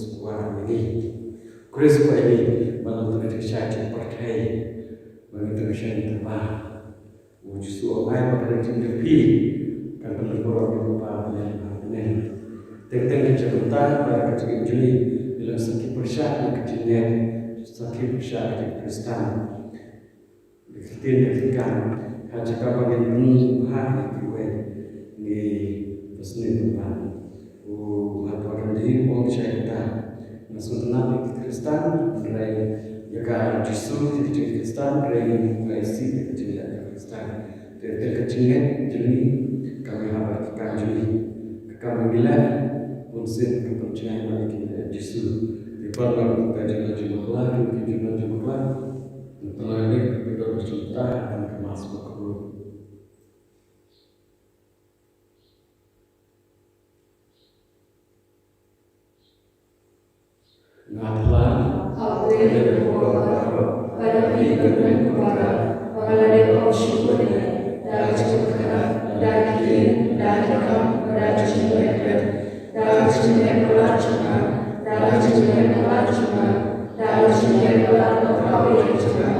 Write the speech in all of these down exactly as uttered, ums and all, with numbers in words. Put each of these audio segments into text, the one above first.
Khrist u kwah ïa ngi. Khrist u kwah ïa ngi ba ngin tang shai jingpyrthei, ba ngin tang shai jingtyrwa. U Jisu u ong, ai ba ka jingïarap kan pynlong burom ïa u Kpa bneng bad bneng. Teng teng ka jingïarap ba ka jingïarap jong ngi, ngi long sakhi pyrshah ïa ka jingngeit, sakhi pyrshah ïa ka jingkhristan. Ka ktien ka jingkam, ha jaka ba ngin pynbha ïa kiwei, ngi pynsngew pynban. U Mahatma Gandhi u ong shai kata, nga sngewtynnat ïa ki Khristan, hynrei ïa ka Jisu, ïa ka jingkhristan, hynrei nga isih ïa ka jingleh ka Khristan. Te, te ka jingngeit jong ngi ka mih ha ka kam jong ngi. Ka kam ba ngi leh, bun sien ka pynjngai ïa ki Jisu. Te pat ba ka jingla jingpakla, ki jingla jingpakla. Pynlong ïa ngi ka pyndonkam jingthoh ha ka Mass bakhuid. Nga phla ha U Blei ba baroh, ba la mih bad ba baroh, ba la dep ong shuh ïa u, da ka jingkyrkhu, da ka ktien, da ka kam, da ka jingïaid, da ka jingïaid palat jong nga, da ka jingïaid palat jong nga, da ka jingïaid palat jong nga.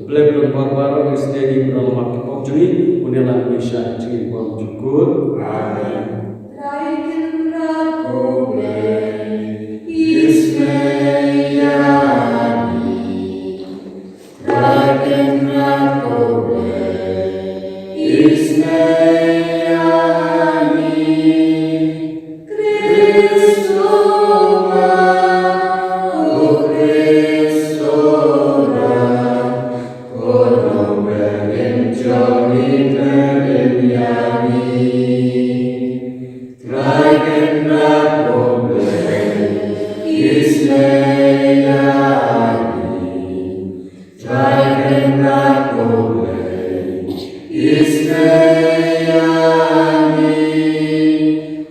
Blei ba don bor baroh, ngi sngewbha ïa ki pop jong ngi, un ïalam ngi sha ka jingim bymjukut. Amen. Trai Kynrad U Blei, isynei ïa ngi. Trai Kynrad U Blei, isynei ïa ngi. Khrist u wan, U Khrist u wan, Khun nongpynim jong ngi, pynim ïa ngi. Trai Kynrad U Blei, isynei ïa ngi. Trai Kynrad U Blei, isynei ïa ngi.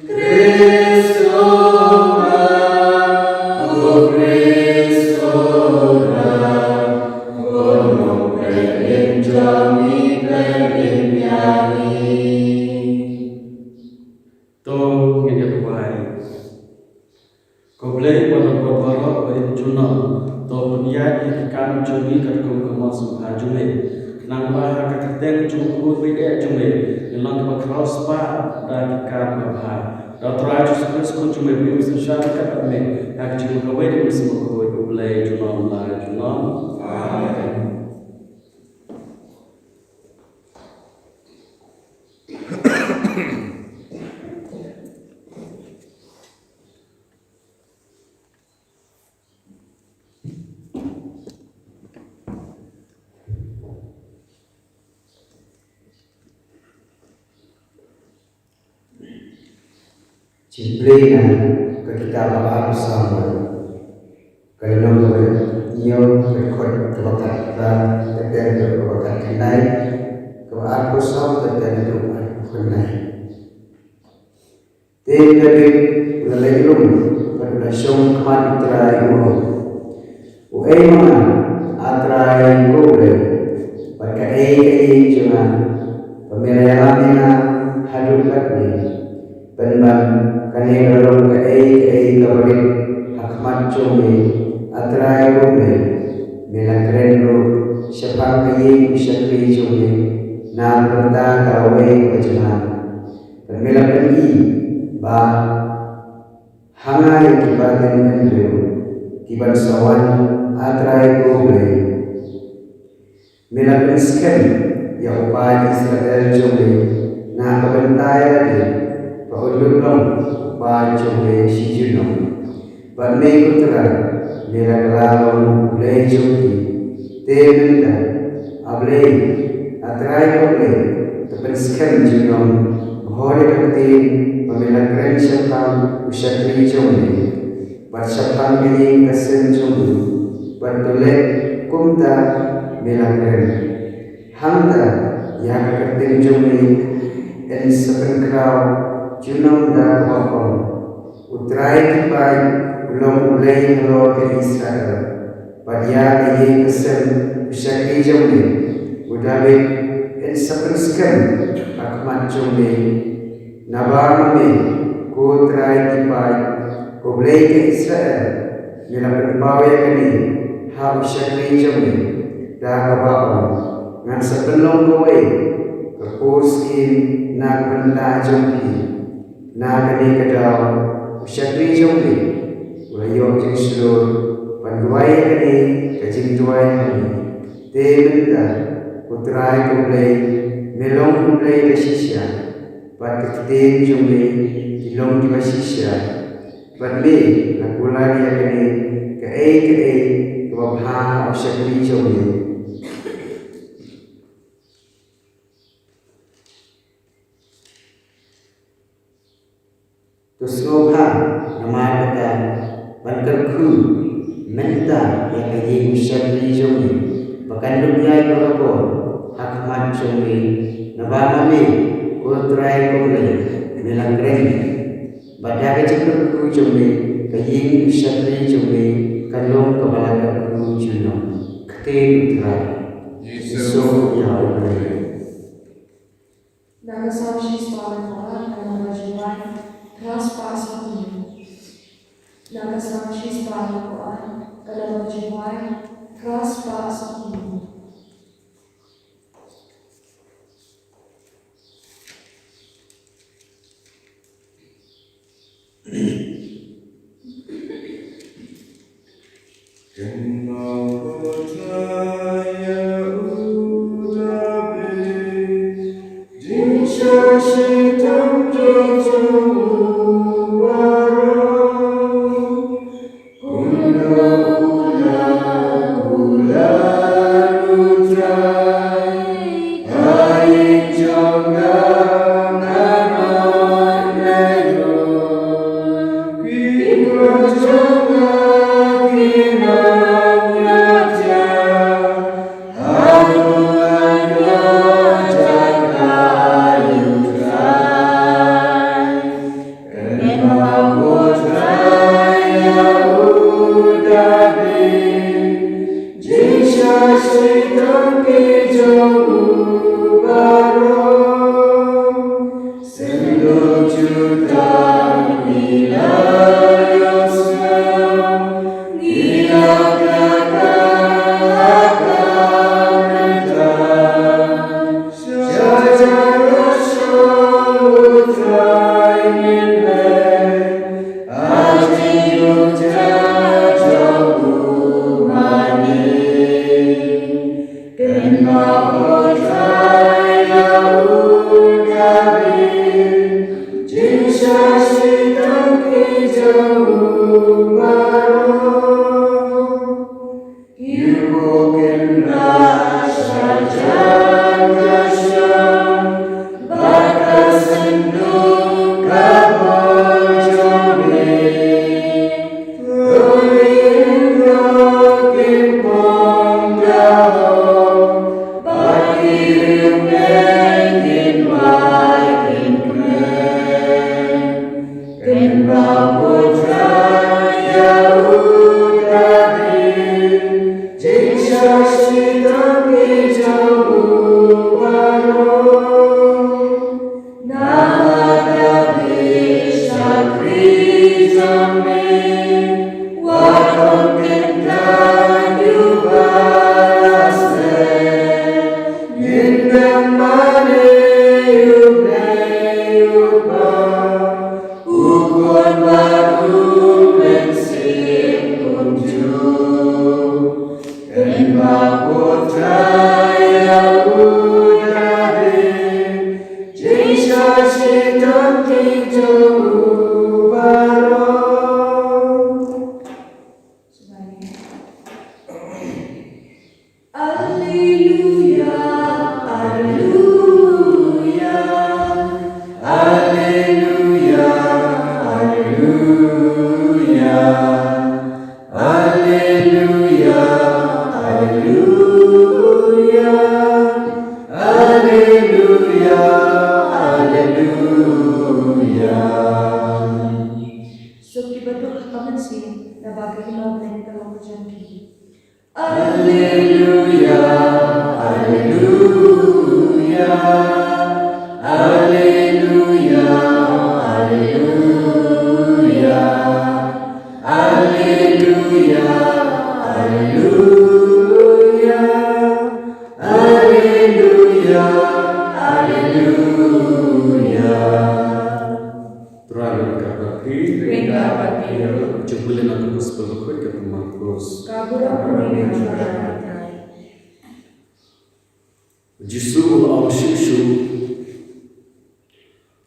Khrist u wan, U Khrist u wan, Khun nongpynim jong ngi, pynim ïa ngi. To ngin ïa duwai. Ko Blei ba don bor baroh, ba im junom, to pynïaid ïa ki kam jong ngi katkum ka mon sngewbha jong me. Khnang ba ha ka kyrteng jong u Khun baieit jong me, ngin long kiba khraw spah da ki kam babha. Da U Trai Jisu Khrist Khun jong me, ba im synshar ryngkat bad me ha ka jinglong kawei ka Mynsiem Bakhuid, U Blei junom la junom. Amen. Shu plie na ka kitab ba ar u Samuel. Ka lynnong kaba hynñiew, ka dkhot kaba khatphra, ka teng kaba khatkhyndai, kaba arphew saw, ka teng kaba arphew khyndai. Te u David u la leit lum bad u la shong ha khmat U Trai, u ong, Uei ma nga, A Trai ko Blei, bad kaei ka ïing jong nga, ba me la ïalam ïa nga haduh katne? Pynban kane ka la long kaei kaei kaba rit ha khmat jong me, A Trai ko Blei. Me la kren ruh shaphang ka ïing u shakri jong me na ka bynta ka lawei kaba jlan. Bad me la pyni ba ha nga ïa ki pateng hynriew ki ban sa wan, A Trai ko Blei. Me la pynskhem ïa u paid Israel jong me na ka bynta ïa lade, ba un ïoh long u paid jong me shi junom. Bad me ko Trai, me la kylla long U Blei jong ki. Te mynta, A Blei, A Trai ko Blei, to pynskhem junom, bhor ïa ka ktien ba me la kren shaphang u shakri jong me, bad shaphang ka ïing ka sem jong u, bad to leh kumta me la kren. Hangta ïa ka kyrteng jong me yn sa pynkhraw junom da kaba ong, U Trai ki paid u long U Blei halor ka Israel. Bad ïa ka ïing ka sem u shakri jong me u David yn sa pynskhem ha khmat jong me. Naba ma me, ko Trai ki paid, ko Blei ka Israel, me la pynpaw ïa kane ha u shakri jong me, da kaba ong, ngan sa pynlong kawei ka kyrteng na ka bynta jong phi. Na kane ka daw u shakri jong me u la ïoh jingshlur ban duwai ïa kane ka jingduwai ha me. Te mynta, ko Trai ko Blei, me long U Blei ka shisha, bad ka ktien jong me ki long kiba shisha. Bad me la kular ïa kane kaei kaei kaba bha ha u shakri jong me. To sngewbha namar kata ban kyrkhu mynta ïa ka ïing u shakri jong me, ba kan ym ïaid barabor ha khmat jong me, naba ma me, ko Trai ko Blei, me la kren. Bad da ka jingkyrkhu jong me ka ïing u shakri jong me kan long kaba la kyrkhu junom. Ktien U Trai. Jisu ïa U Blei. Na ka Salm shispah arphew ar, ka lynnong ba jingwai, Trai spah soh ïa ngi. Na ka Salm shispah arphew ar, ka lynnong ba jingwai, Trai spah soh ïa ngi. Alleluia, alleluia, alleluia, alleluia, alleluia, alleluia, alleluia. Suk ki baduk ha ka mynsiem, naba ka hima Blei ka long ka jong ki. Alleluia, alleluia, alleluia, alleluia, alleluia, alleluia, alleluia, alleluia. Trai Lord ka bad phi. Ring ka bad phi. Jong pule na ka gospel bakhuid ka Markos. Ka burom ring ka bad phi. Jisu u la ong shuh shuh,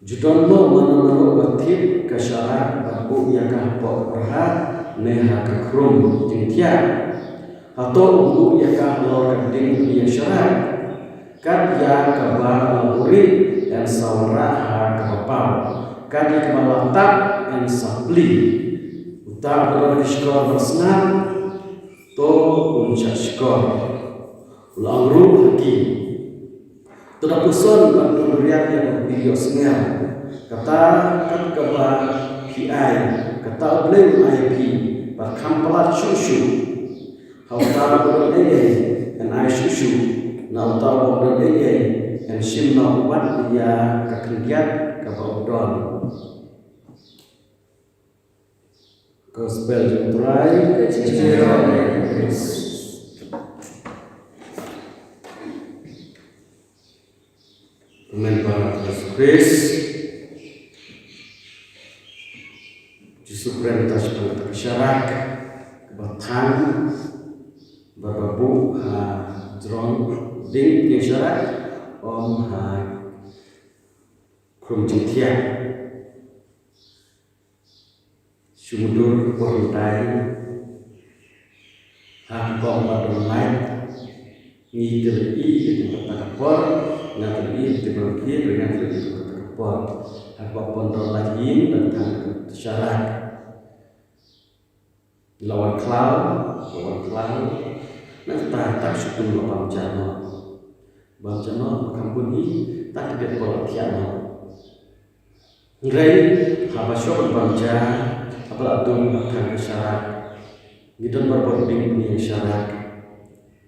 ju don mo mano mano ba thied ka sharak bad buh ïa ka hapoh pyrha ne ha ka khrum jingthiah. Hato u buh ïa ka halor ka ding ïa sharak? Kat ïa kaba la buhrieh yn sa wanrah ha kaba paw, kat ïa kaba la tap yn sa plie. Uta uba don ki shkor ban sngap, to un shah shkor. U la ong ruh ha ki, to da puson bad to duriat ïa ka kti ïohsngew. Kata kat kaba phi ai, kata U Blei un ai ïa phi, bad kham palat shuh shuh. Ha uta uba don eiei yn ai shuh shuh, na uta uba don eiei yn shim noh wat ïa ka khyndiat kaba u don. Gospel jong U Trai. Ka jingkyrkhu ïa U Khrist. Amen. Para Jisu Khrist. Jisu kren ta shaphang kata ka sharak kaba thang, ba ba buh ha jrong ding ïa sharak, ym ha khrum jingthiah. Shu mudui por hyntai ha ka por ba don lait, ngi te leit ïa kata ka por, nga te leit ïa kata ka por, nga te leit ïa kata ka por. Ha ka por don lait ïing, don tang ka sharak. La wan khlaw, la wan khlaw. Nangta ta shu kum la bam ja noh. Bam ja noh, ba kham bun hi, ta ki bit por la thiah noh. Hynrei haba shu bam ja, haba la dum ha tang ka sharak, ngi don barabor ding bniah sharak.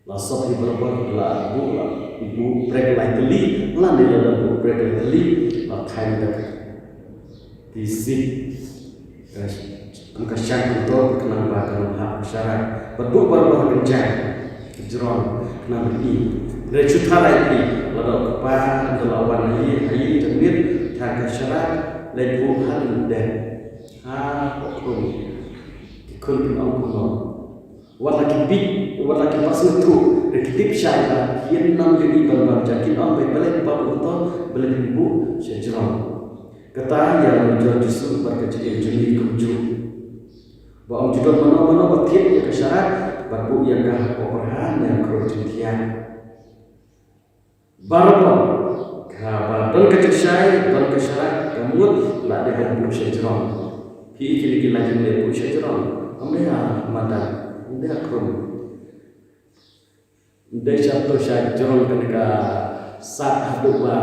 La sop hi barabor, la buh, la buh brek lai tylli, lane la dang buh brek lai tylli, la thaiñ da ka ki sik, ka, kum ka shank kumto, khnang ba kan ym hap ka sharak. Bad buh barabor ha ka jaiñ, ka jrong, khnang ba i. Hynrei shu tharai i, lada u kpa, ynda la wan ha i, ha i janmiet, tang ka sharak, leit buh ha lyndet. Ha, ko khrum. Ki khun kin ong kumno. Wat la ki bieit, wat la ki pas ngi thuh, da ki tip shai ba, kin ym ïohi ban bam ja, kin ong ba balei phi bam kumto, balei phim buh sha jrong. Kata ïa la jur Jisu bad ka jingim jong ngi kumjuh. Ba ym ju don mano mano ba thied ïa ka sharak, bad buh ïa ka hapoh pyrha ne ha khrum jingthiah. Barabor, kaba don ka jingshai, don ka sharak, ka mut, la dei ban buh sha jrong. Phi i kine ki lait ïing lei buh sha jrong. Ym dei ha madan, ym dei ha khrum. Ym dei sha to sha jrong kane ka sat haduh ba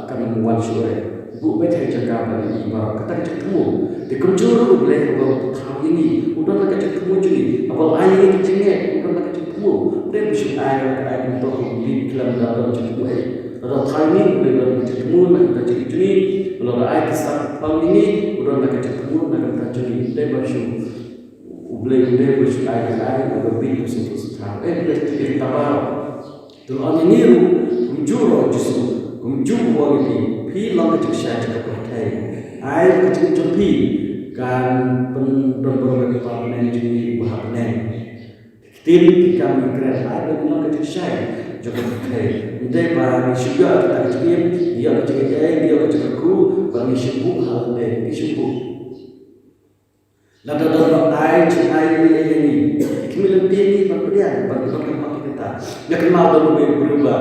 kan ym wan shuh re. Buh beit ha jaka ba i baroh. Kata ka jingthmu. Te kumjuh ruh U Blei haba u thaw ïa ngi, u don la ka jingthmu jong ngi. Haba u ai ïa ngi ka jingngeit, u don la ka jingthmu. Ym dei ba shu ai la ka ai kumto kum Ngi khlem da don jingthmu ei. Lada thai ngi, ngi don jingthmu na ka jingthmu jong ngi. Lada ai ki sak pang ngi, ngi don na ka jingthmu na ka jingthmu. Dei ba shu U Blei, U Blei ba shu ai, ai, ai, U Blei ba shu ai. Eh, Blei ki ta ba. Te ong ïa ngi ruh, kumjuh ruh Jisu, kumjuh u ong ïa phi, phi long ka jingshai jong ka pyrthei. Ai ka jingim jong phi kan pyndon burom ïa ka bneng jong ngi uba ha bneng. Ktien ki kam ngi kren, ai ba ngi long ka jingshai jong ka pyrthei. Ym dei ba ngi shu ïoh kita ka jingim, ngi ïoh ka jingim, ngi ïoh ka jingkyrkhu, ba ngi shu buh ha lade, ngi shu buh. Lada don ba ai jingaiei ïa ngi, khmih lynti ïa ngi ban pdiang, ban pynlong ka bak ïa kata. Nga kynmaw don uwei u briew ba,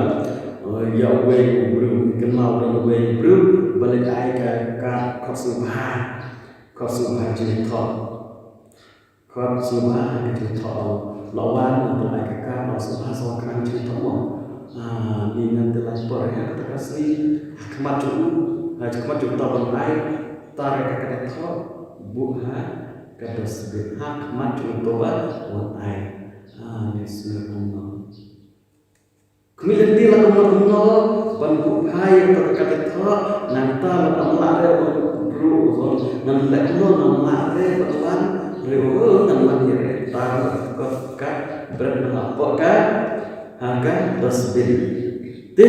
eh, ïa uwei u briew, nga kynmaw don uwei u briew ba leit ai ka, ka khot sngewbha, khot sngewbha jingïathoh. Khot sngewbha jingïathoh. La wan, la ai ka, ka khot sngewbha, sngewbha khnang jingïathoh mo. Ah, ni ngan te lai por ïa kata ka sngi, ha khmat jong u, ha khmat jong uta uban ai, tar ïa ka, ka ïathoh, buh ha ka dustbin, ha khmat jong uta uba wan ai. Ah, ni sngew kumno. Khmih lynti la kumno kumno ban buh phai ïa ka, ka ïathoh, nangta lada ym lah re u briew u ong, ngan leh kumno, ngan lah re ban wan, re u ong, ngan wan ïa re, tar ka, ka bret na hapoh ka, ha ka dustbin. Te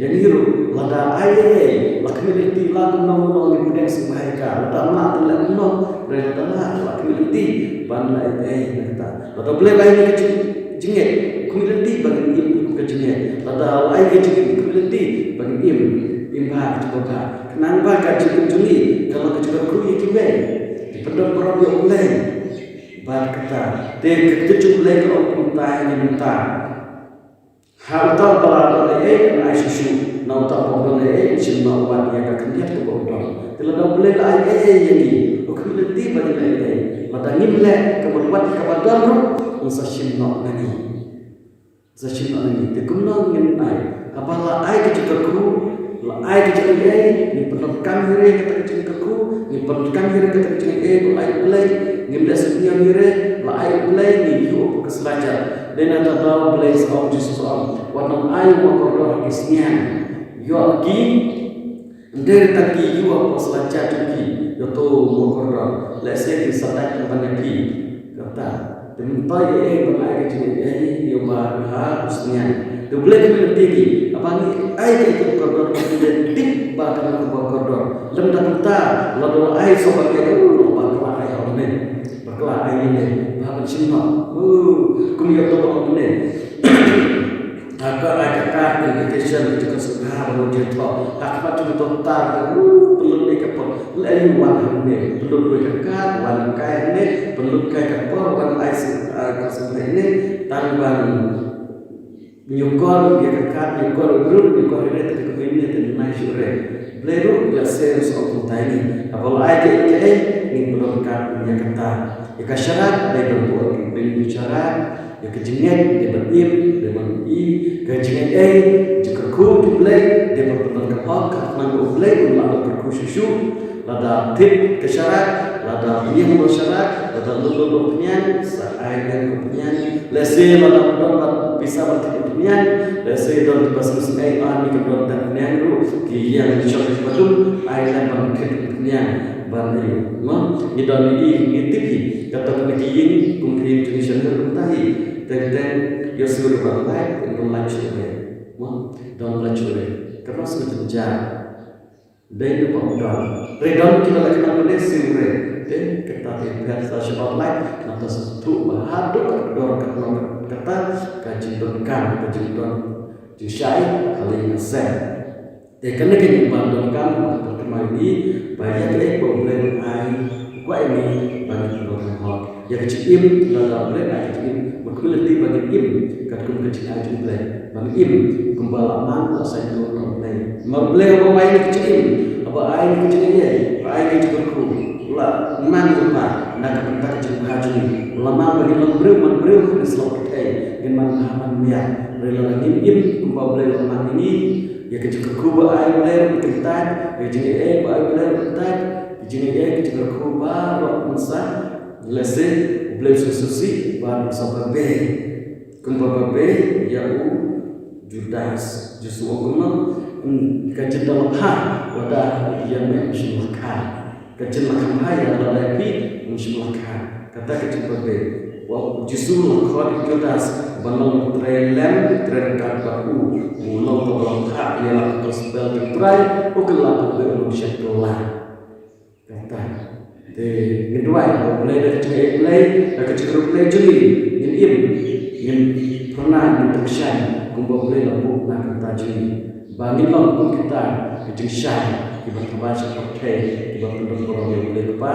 ïa ngi ruh lada ai ei ei, la khmih lynti la kumno kumno ngin pdiang sngewbha ïa ka, lada ym lah te leh kumno, re lada lah, la khmih lynti ban leh ei ei na kata. Lada U Blei u ai ka jing, jingngeit, khmih lynti ba ngin im kum ka jingngeit. Lada u ai ka jingim, khmih lynti ba ngin im, im bha, im bha. Khnang ba ka jingim jong ngi ka long ka jingkyrkhu ïa kiwei, ki pyndon burom ïa U Blei. Bad kata, te ka ktien jong U Blei ka ong kumta ïa ngi mynta. Ha uta uba la don ei ei, un ai shuh shuh. Na uta uba ym don ei ei, un shim noh wat ïa ka khyndiat kaba u don. Te lada U Blei u la ai ei ei ïa ngi, u khmih lynti ba ngin ai ei ei. Lada ngim leh kaba u don, wat ïa kaba don ruh, un sa shim noh na ngi. Sa shim noh na ngi. Te kumno ngin ai? Haba la ai ka jingkyrkhu, la ai ka jingaiei, ngi pyndonkam hi re kata ka jingkyrkhu, ngi pyndonkam hi re kata ka jingaiei ba ai U Blei, ngim leh suidñiew hi re, la ai U Blei, ngi ïoh ka sla jar. Dei na kata ba U Blei sa ong, Jisu sa ong, wat nang ai u mawkordor ha ki sniang. Ïoh ki, ym dei re tang ki ïoh ha ka sla jar jong ki, ïoh to u mawkordor. Lehse ki sa dait ban ïa phi. Kata, te mynta ïa ei ban ai ka jingaiei ïa uba ha u sniang. Te U Blei u khmih lynti ïa ngi, haba ngi ai ka jingkordor, ngi tip ba ka long kaba kordor. Lymda kumta, lada ai shuh ba ngi ai, u, bakla ai ha une, bakla ai ïa une, ba ban shim noh. U, kum ïa uta uba ong une. Ha ka, ha ka, ka invitation, ka jingkyrkhu sngewbha ba ngi ju thoh. Ha khmat jong uta u tar, u, pynlut ïa ka por. Leh ïa u wan hangne, pynlut ïa ka kad, wan kai hangne, pynlut kai ka por, wan ai sngewbha, ah, ka sngewbha hangne, tang ban ñiewkor ïa ka kad, ñiewkor ïa u briew, ñiewkor ïa u briew, te ka kmie te nai shuh re. Blei ruh, leh se ruh sa ong kumta ïa ngi. Haba la ai kaei kaei, ngin pyndonkam ïa kata. Ïa ka sharak, dei ban buh, dei ban buh sharak. Ïa ka jingngeit, dei ban im, dei ban i, ka jingngeit ei, jingkyrkhu jong U Blei, dei ban pyndonkam ïa ka, khnang ba U Blei un lah ban kyrkhu shuh shuh, lada tip ka sharak, lada pynïeng ïa ka sharak, lada lut lut lut pynïeng, sa ai lem ka pynïeng, lehse lada don bad pisa ban tip pynïeng, lehse don kiba sngewsynei, ah, ngi kam don tang pynïeng ruh, ki ïeng shong kiba dum, ai lem ban tip pynïeng, ban ïoh, mo, ngi don ngi i, ngi tip hi, kata kane ki ïing, kum ki ïing jong ngi shen ruh kumta hi. Teng teng ïohsngew ruh ba lai, teng teng lai shuh re. Mo, don lai shuh re. Kaba sngewjynjar. Dei na ba u don. Re don ki ba la kynmaw ba dei siew re. Te kata te pher sa shu ba lai, nangta sa shu ba haduh ka dor ka dor kata ka jingdonkam, ka jingdon jingshai ha la ïing ha sem. Te kane ka jingdonkam, ba ka kynmaw ïa ngi ba ïa kaei ba U Blei u ai, u kwah ïa ngi ba ngin pyndonkam hok. Ïa ka jingim, lada U Blei u ai ka jingim, ba khmih lynti ba ngin im katkum ka jingai jong U Blei. Ba ngin im kumba la mang la saiñdur na U Blei. Namar U Blei haba u ai ngi ka jingim, haba ai ngi ka jingaiei, ba ai ngi ka jingkyrkhu, la mang lypa na ka bynta ka jingbha jong ngi. La mang ba ngin long briew man briew ha ka sla pyrthei, ngin man bha man miat. Hynrei lada ngim im kumba U Blei u la mang ïa ngi, ïa ka jingkyrkhu ba ai U Blei ruh ngim kyntait, ïa ka jingaiei ba ai U Blei ruh ngim kyntait, ka jingaiei ka jingkyrkhu baroh ngin sa, lehse U Blei u sngewsih bad ngin sa babe. Kumba babe ïa u Judas, Jisu u ong kumno? Ka jingdon la pha, wat la ïa me, ym shym la kha. Ka jingdon la pha ïa lade phi, ym shym la kha. Kata ka jingpynbeit. Wat Jisu u la khot ïa u Judas ban long u trei lem, u trei ryngkat bad u. U long uba la pha ïa la ka gospel jong u Trai, u kylla bad u long sha kylla. Kata. Te ngin duwai ba U Blei da ka jingïeit Blei, da ka jingkyrkhu Blei jong ngi, ngin im, ngin phyrnai, ngin tyngshaiñ kumba U Blei u la buh na ka bynta jong ngi. Ba ngin long kum kita ki jingshai kiba thymmai sha pyrthei, kiba pyndonburom ïa U Blei Kpa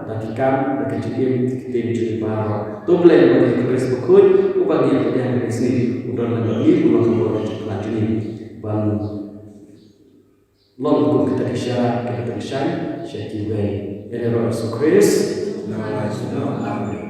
da ki kam, da ka jingim, ki ktien jong ngi baroh. To U Blei uba dei U Khrist bakhuid, uba ngi ïa pdiang ha kane ka sngi, u don lem bad ngi, u long ka bor ka jingpynlong jong ngi. Ban long kum kita ki sharai kiba tyngshaiñ sha kiwei. Ïa U Jisu Khrist. Amen.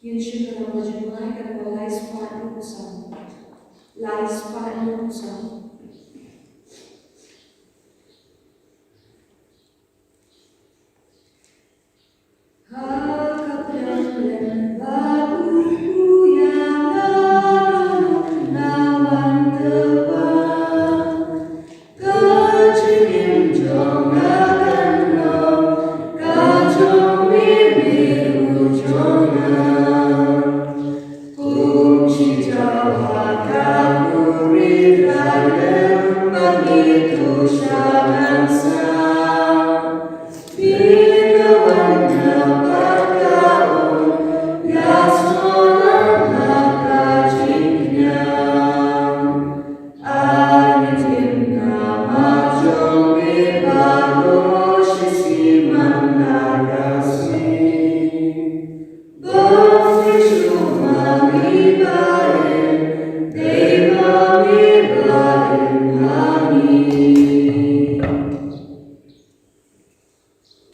Ngin shim ka namba jong u Blei, ka namba lai spah hynñiew phew saw. Lai spah hynñiew phew saw. Ha ka pdeng lem ba u ïa nga, na wan tyrwa. Ka jingim jong nga kan long ka jong me, me u jong nga. Kum shi jaka ha ka buri, dei lem bad ngi tu sha ngan sa. Phi ka wan na bad ka um, ïa sngewthuh na ka jingkñia.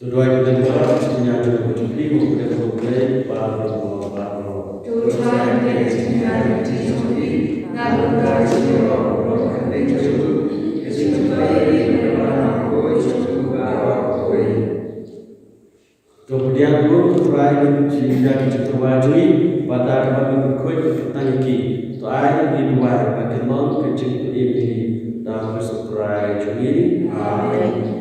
To duwai ki don baroh, ki jingkñia jong u Blei, u Blei, u Blei, ba, ba, ba, ba. To duwai ki don jingkñia jong u Blei, na ka bynta jong u Blei, jong u Blei, jong u Blei, jong u Blei. To pdiang ruh, to rai ki jingkñia ki jingkñia jong ngi, ba da kaba ngi kyrkhu, tang ïa ki. To ai ngi duwai ba kin long ka jingpynim ïa ngi da u Jisu Khrist jong ngi. Amen.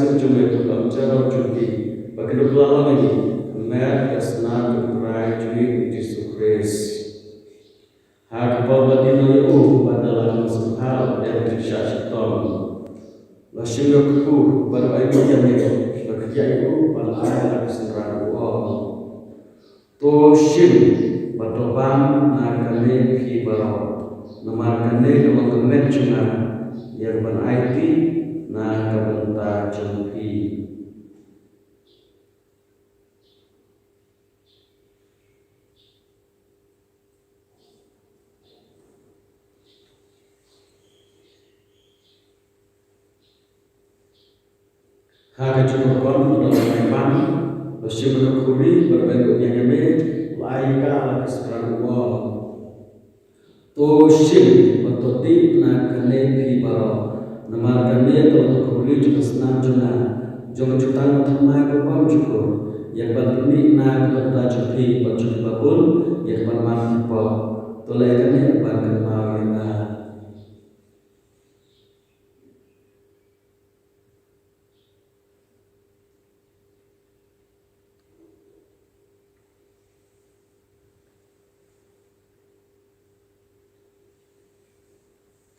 mynsiem jong me, kaba ym jia rot jong phi, ba kin ïa kylla lang ïa ngi, ha met ka snam jong U Trai jong ngi U Jisu Khrist. Ha kaba u la die noh ïa u, bad da la ka mynsiem bha u la pdiang jingshah shitom. La shim ïa u kpu, bad u la ai miet ïa me, bad ka kyiad ïa u, bad la ai ha la ka synran, u ong: To shim bad to bam na kane phi baroh, namar kane ka long ka met jong nga, ïa kaban aiti na ka bynta jong phi. Ha ka jingkyrkhu, u la wan, u la shim ïa ka khuri, bad u la pdiang ïa me, u la ai ïa ka ha la ka synran, u ong: To shim bad to tih na kane phi baroh, namar kane ka long ka khuri jong ka snam jong nga, jong ka jutang bathymmai babymjukut, ïa kaban pynmih na ka bynta jong phi bad jong kiba bun, ïa kaban man ki pop. To leh kane ban kynmaw ïa nga.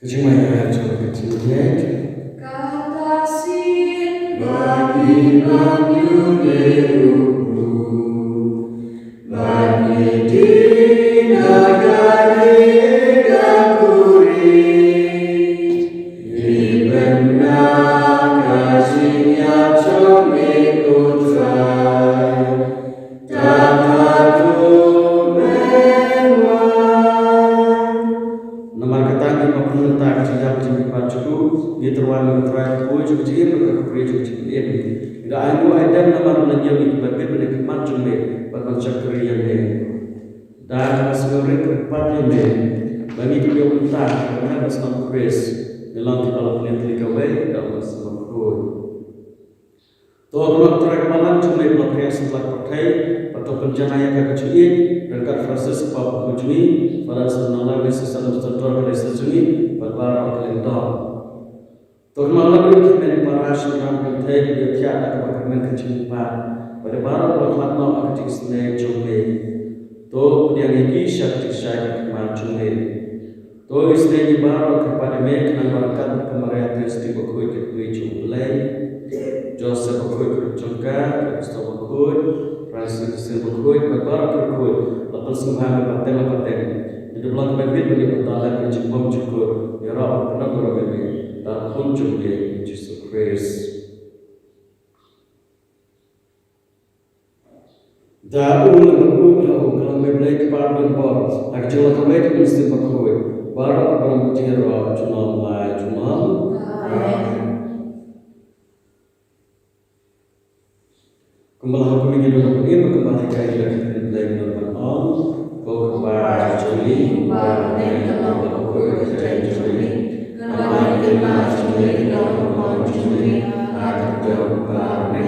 Ka jingmai ka jong ka jingïeit. Kata sien ba ngi bam ïa une u kpu, ba ngi die na kane ka khuri, ngi pynbna ka jingïap jong me, ko Trai. Namar kata ngi map mynta ka jingïap jong ngi bad jong u, ngi tyrwa ïa u Trai, ka kpu jong ka jingim bad ka khuri jong ka jingim. Ngi da ai nguh ai dem namar u la ñiew ïa ngi kiba bit ban ïa khmat jong me bad ban shakri ïa me. Da kaba sngewrit kyrpad ïa me ba ngi kin ïoh bynta ha ka bynta ka snam Khrist, ngi long kiba la pynïatylli kawei da u Mynsiem Bakhuid. To kynnoh Trai ka balang jong me ba la pdiang sha la ka pyrthei, bad to pynjanai ïa ka ka jingïeit ryngkat Francis Papa bakhuid jong ngi, Father Sir Nalai Ngesasam Mr Dor ka dei sa jong ngi, bad baroh ki lyngdoh. To kynnoh la ka ri ki kmie ki para, shynrang pyrthei kiba ïathiah da kaba kyrmen ka jingmihpat, bad ïa baroh ba la khmat noh ha ka jingsnei jong me. To pdiang ïa ki sha ka jingshai khmat jong me. To isynei ïa ngi baroh, kyrpad ïa me, khnang ba ryngkat bad ka Maria Theisotti bakhuid, ka kmie jong U Blei, Joseph bakhuid, ka ruh jong ka, ka apostol bakhuid, Trai Jisu Khrist bakhuid bad baroh ki bakhuid la pynsngewbha ïa ka pateng la pateng. Ngi duh lang ban bit ban ïa ka bynta lem ka jingbymjukut ïa baroh ki khynnah baroh ngi, da ka khun jong ngi Jisu Khrist. Da u la mut ha u, ka long ma Blei Kpa badonbor, ha ka jinglong kawei ka Mynsiem Bakhuid, baroh ki baroh ki jingïaroh junom la junom. Amen. Kumba la hukum ïa ngi, bad kumba la hikai ïa ngi, ngi don ban ong: Ko Kpa jong ngi uba ha bneng, ka long bakhuid ka kyrteng jong me. Ka don ka hima jong me, ka long ka mon jong me ha ka kyrteng jong me.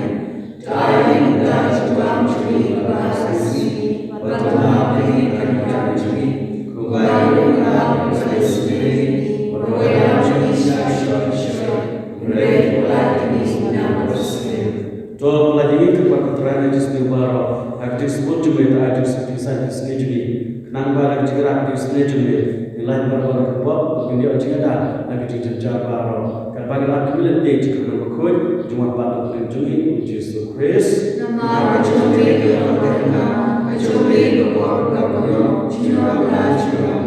Ai ïa ka jingwan jong me ha ka sngi, bad to map ïa ngi ka jingkam jong ngi, kumba ngi map ïa ki kynthei jong ngi, bad to ïam jong ngi sha ki shong. To pynlait ïa ngi ko Kpa, ko Trai, na ki jingsniew baroh, ha ka jingsbun jong me, to ai jingsuk jingsaiñ ki sngi jong ngi, khnang ba da ka jingïarap ki sngi jong me, ngin lait barabor na ka pop, ngin ïoh jingïada na ka jingjynjar baroh. Katba ngi lap ïa ka mylliem dieng jong ka Kynrad Bakhuid, jingwan pat na ka bneng jong ngi U Jisu Khrist. Namar ka jong me ka long ka hima, ka jong me ka bor, ka bor, junom la junom.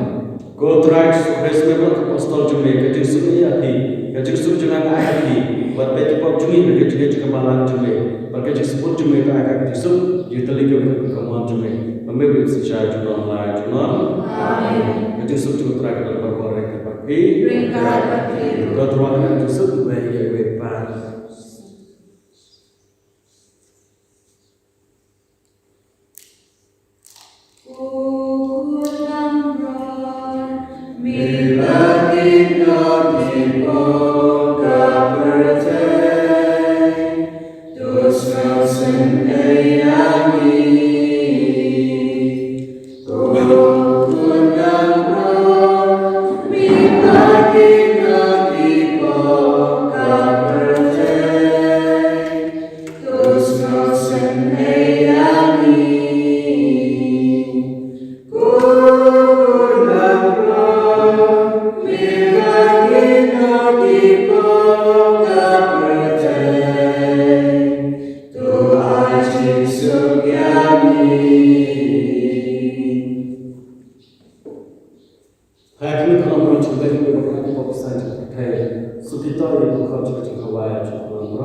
Ko Trai Jisu Khrist, me ba long ka apostol jong me, ka jingsuk ïa phi, ka jingsuk jong nga ai ha phi, wat peit ki pop jong ngi, ka jingngeit jong ka balang jong me, bad ka jingsbun jong me, to ai ka jingsuk jingtylli kawei ka mon jong me, ba me u synshar junom la junom. Amen. Ka jingsuk jong U Trai ka don barabor ryngkat bad phi. Ryngkat bad phi. Ko Trai, ka jingsuk ba ïa iwei pa. Ha ka kyrteng kaba khraw jong U Blei, kaba khraw jong U Kpa, sngewthuh ïa ka khot jong ka jingkhawai jong U Blei.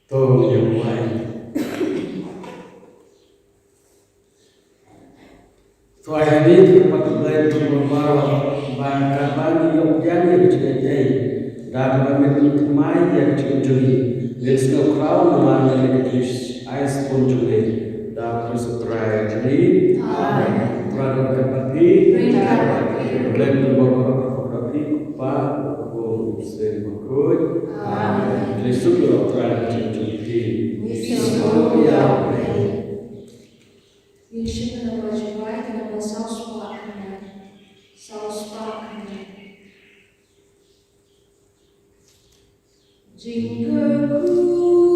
To ngin ïa wai. To ai hangne ki kyrpad U Blei jong ngi baroh, ba katba ngi ïoh pdiang ïa ka jingaiei da kaba ngin pynthymmai ïa ka jingim jong ngi, ngin sngewkhraw namar kane ka jingshisha jong ngi. Da U Khrist U Trai jong ngi. Amen. U Trai un don bad phi. Bad phi. U Blei un don bad phi, U Kpa, U Khun, U Mynsiem Bakhuid. Amen. Khublei shibun, U Trai un don bad phi. Ngin shim ïa ka jingrwai kaba saw spah khyndai. Saw spah khyndai. Jingkyrkhu